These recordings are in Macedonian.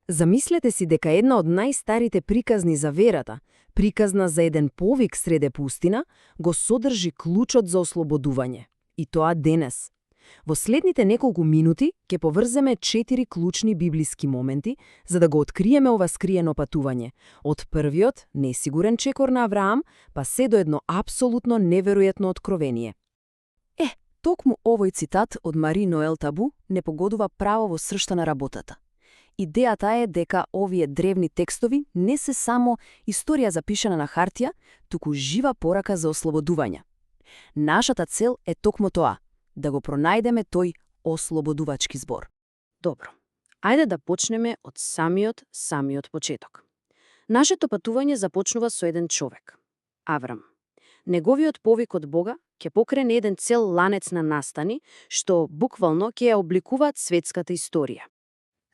Замислете си дека една од најстарите приказни за верата, приказна за еден повик среде пустина, го содржи клучот за ослободување. И тоа денес. Во следните неколку минути ќе поврземе 4 клучни библиски моменти за да го откриеме ова скриено патување. Од првиот, несигурен чекор на Авраам, па се до едно апсолутно неверојатно откровение. Токму овој цитат од Мари Ноел Табу не погодува право во сршта на работата. Идејата е дека овие древни текстови не се само историја запишана на хартија, туку жива порака за ослободување. Нашата цел е токму тоа, да го пронајдеме тој ослободувачки збор. Добро, ајде да почнеме од самиот почеток. Нашето патување започнува со еден човек, Аврам. Неговиот повик од Бога ќе покрене еден цел ланец на настани, што буквално ќе ја обликуваат светската историја.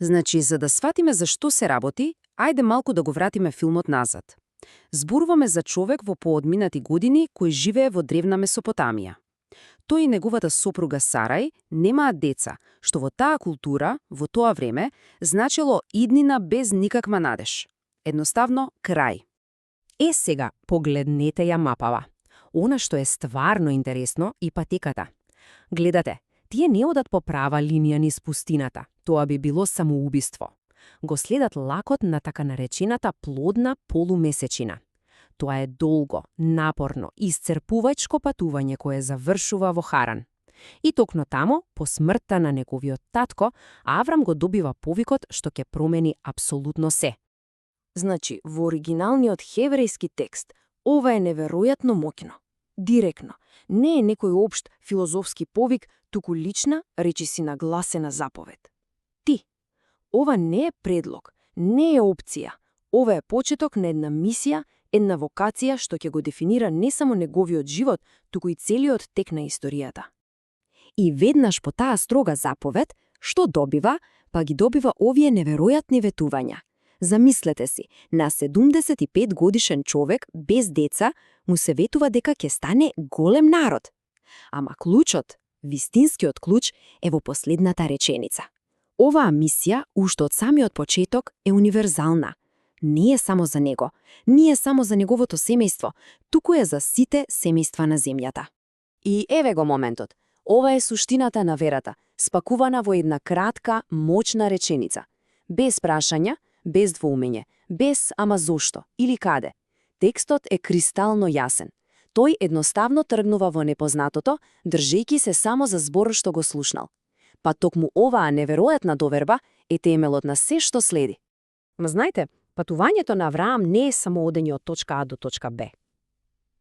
Значи, за да сватиме за што се работи, ајде малку да го вратиме филмот назад. Зборуваме за човек во поодминати години кој живее во древна Месопотамија. Тој и неговата сопруга Сарај немаат деца, што во таа култура, во тоа време, значело иднина без никаква надеж. Едноставно, крај. Сега погледнете ја мапава. Она што е стварно интересно и патеката. Гледате, тие не одат по права линија низ пустината. Тоа би било самоубиство. Го следат лакот на така наречената плодна полумесечина. Тоа е долго, напорно, исцрпувачко патување кое завршува во Харан. И токму тамо, по смртта на неговиот татко, Аврам го добива повикот што ќе промени апсолутно се. Значи, во оригиналниот хеврејски текст, ова е неверојатно моќно, директно. Не е некој општ филозофски повик, туку лична, речиси нагласена заповед. Ти. Ова не е предлог, не е опција. Ова е почеток на една мисија, една вокација што ќе го дефинира не само неговиот живот, туку и целиот тек на историјата. И веднаш по таа строга заповед, што добива, па ги добива овие неверојатни ветувања. Замислете си, на 75 годишен човек без деца му се ветува дека ќе стане голем народ. Ама клучот, вистинскиот клуч, е во последната реченица. Оваа мисија, уште од самиот почеток, е универзална. Не е само за него, не е само за неговото семејство, туку е за сите семејства на земјата. И еве го моментот. Ова е суштината на верата, спакувана во една кратка, моćна реченица. Без прашања, без двоумење, без ама зошто или каде. Текстот е кристално јасен. Тој едноставно тргнува во непознатото, држејќи се само за зборот што го слушнал. Па токму оваа неверојатна доверба е темелот на се што следи. Ма знаете, патувањето на Авраам не е само одење од точка А до точка Б.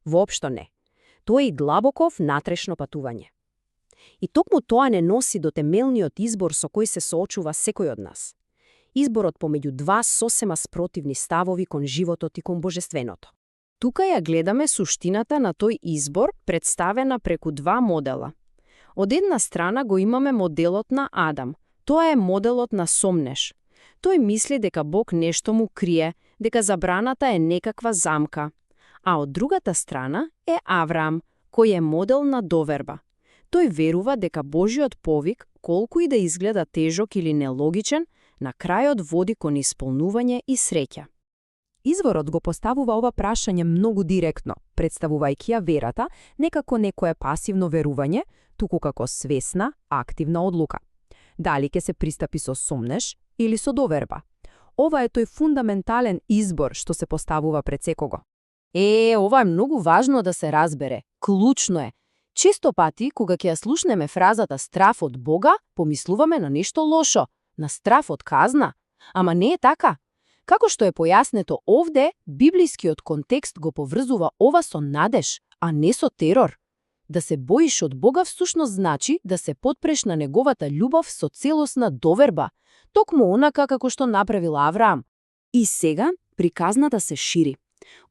Воопшто не. Тоа е и длабоко внатрешно патување. И токму тоа не носи до темелниот избор со кој се соочува секој од нас. Изборот помеѓу два сосема спротивни ставови кон животот и кон божественото. Тука ја гледаме суштината на тој избор представена преку два модела. Од една страна го имаме моделот на Адам. Тоа е моделот на сомнеш. Тој мисли дека Бог нешто му крие, дека забраната е некаква замка. А од другата страна е Авраам, кој е модел на доверба. Тој верува дека Божиот повик, колку и да изгледа тежок или нелогичен, на крајот води кон исполнување и среќа. Изворот го поставува ова прашање многу директно, представувајќи ја верата не како некое пасивно верување, туку како свесна, активна одлука. Дали ќе се пристапи со сомнеш или со доверба? Ова е тој фундаментален избор што се поставува пред секого. Ова е многу важно да се разбере. Клучно е. Често пати, кога ќе ја слушнеме фразата страв од Бога, помислуваме на нешто лошо, на страв од казна. Ама не е така. Како што е појаснето овде, библискиот контекст го поврзува ова со надеж, а не со терор. Да се боиш од Бога всушност значи да се потпреш на неговата љубов со целосна доверба, токму онака како што направил Авраам. И сега приказната се шири.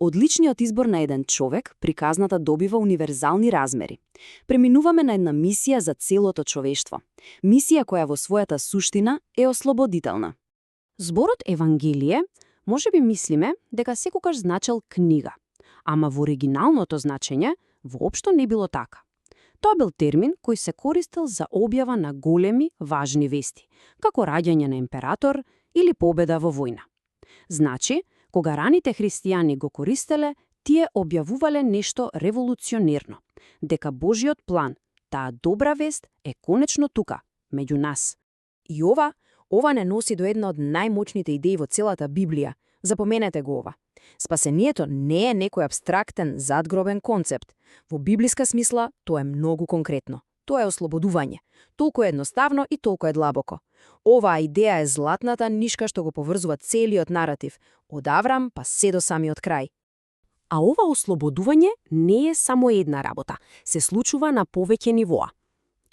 Од личниот избор на еден човек, приказната добива универзални размери. Преминуваме на една мисија за целото човештво. Мисија која во својата суштина е ослободителна. Зборот Евангелие можеби мислиме дека секогаш значел книга, ама во оригиналното значење воопшто не било така. Тоа бил термин кој се користел за објава на големи, важни вести, како раѓање на император или победа во војна. Значи, кога раните христијани го користеле, тие објавувале нешто револуционерно, дека Божиот план, таа добра вест, е конечно тука, меѓу нас. И ова не носи до една од најмоćните идеи во целата Библија. Запоменете го ова. Спасението не е некој абстрактен, задгробен концепт. Во библиска смисла, тоа е многу конкретно. Тоа е ослободување. Толку е едноставно и толку е длабоко. Оваа идеја е златната нишка што го поврзува целиот наратив, од Аврам па се до самиот крај. А ова ослободување не е само една работа, се случува на повеќе нивоа.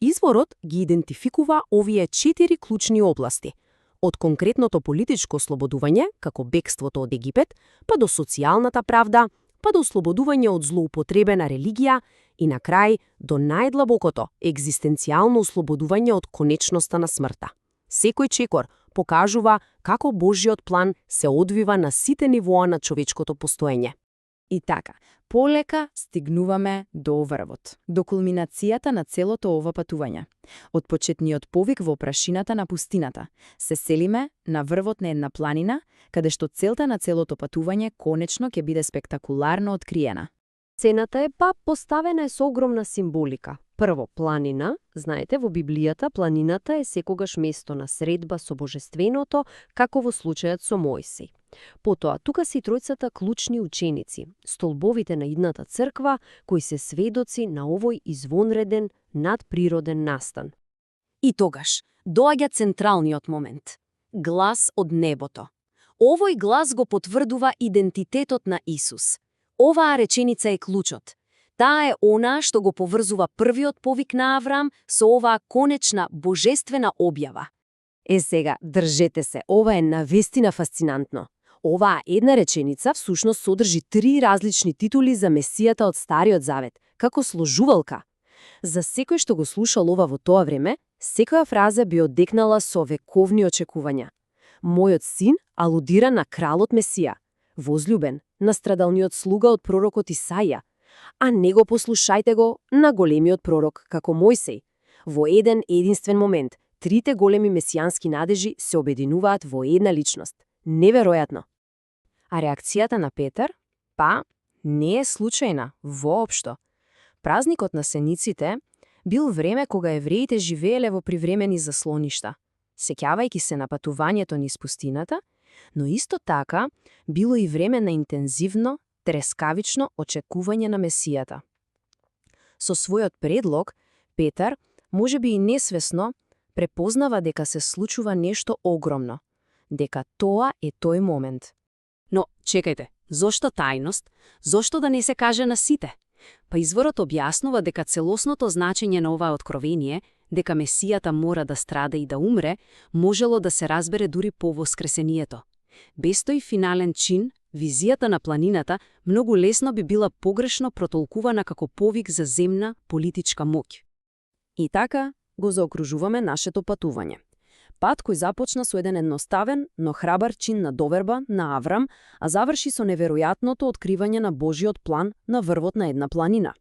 Изворот ги идентификува овие 4 клучни области. Од конкретното политичко ослободување, како бегството од Египет, па до социјалната правда, па до ослободување од злоупотребена религија и на крај до најдлабокото екзистенцијално ослободување од конечноста на смртта. Секој чекор покажува како Божиот план се одвива на сите нивоа на човечкото постоење. И така, полека стигнуваме до врвот, до кулминацијата на целото ова патување. Од почетниот повик во прашината на пустината, се селиме на врвот на една планина, каде што целта на целото патување конечно ќе биде спектакуларно откриена. Цената е па поставена со огромна символика. Прво, планина. Знаете, во Библијата планината е секогаш место на средба со Божественото, како во случајот со Мојсей. Потоа, тука се и тројцата клучни ученици, столбовите на идната црква, кои се сведоци на овој извонреден, надприроден настан. И тогаш, доаѓа централниот момент. Глас од небото. Овој глас го потврдува идентитетот на Исус. Оваа реченица е клучот. Таа е она што го поврзува првиот повик на Аврам со оваа конечна божествена објава. Сега, држете се, ова е навистина фасцинантно. Оваа една реченица всушност содржи 3 различни титули за Месијата од Стариот Завет, како сложувалка. За секој што го слушал ова во тоа време, секоја фраза би одекнала со вековни очекувања. Мојот син алудира на кралот Месија, возлюбен, на страдалниот слуга од пророкот Исаја, а не го послушајте го на големиот пророк како Мојсей. Во еден единствен момент, трите големи месијански надежи се обединуваат во една личност. Неверојатно. А реакцијата на Петар? Па, не е случајна, воопшто. Празникот на сениците бил време кога евреите живееле во привремени заслоништа, сеќавајќи се на патувањето низ пустината, но исто така било и време на интензивно, трескавично очекување на Месијата. Со својот предлог, Петар, можеби и несвесно, препознава дека се случува нешто огромно, дека тоа е тој момент. Но, чекајте, зошто тајност? Зошто да не се каже на сите? Па изворот објаснува дека целосното значење на ова откровение, дека Месијата мора да страда и да умре, можело да се разбере дури по воскресението. Без тој финален чин, визијата на планината многу лесно би била погрешно протолкувана како повик за земна политичка моќ. И така го заокружуваме нашето патување. Пат кој започна со еден едноставен, но храбар чин на доверба на Аврам, а заврши со неверојатното откривање на Божиот план на врвот на една планина.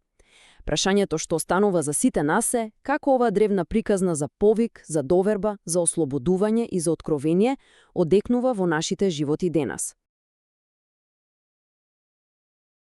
Прашањето што останува за сите нас е како оваа древна приказна за повик, за доверба, за ослободување и за откровение одекнува во нашите животи денес.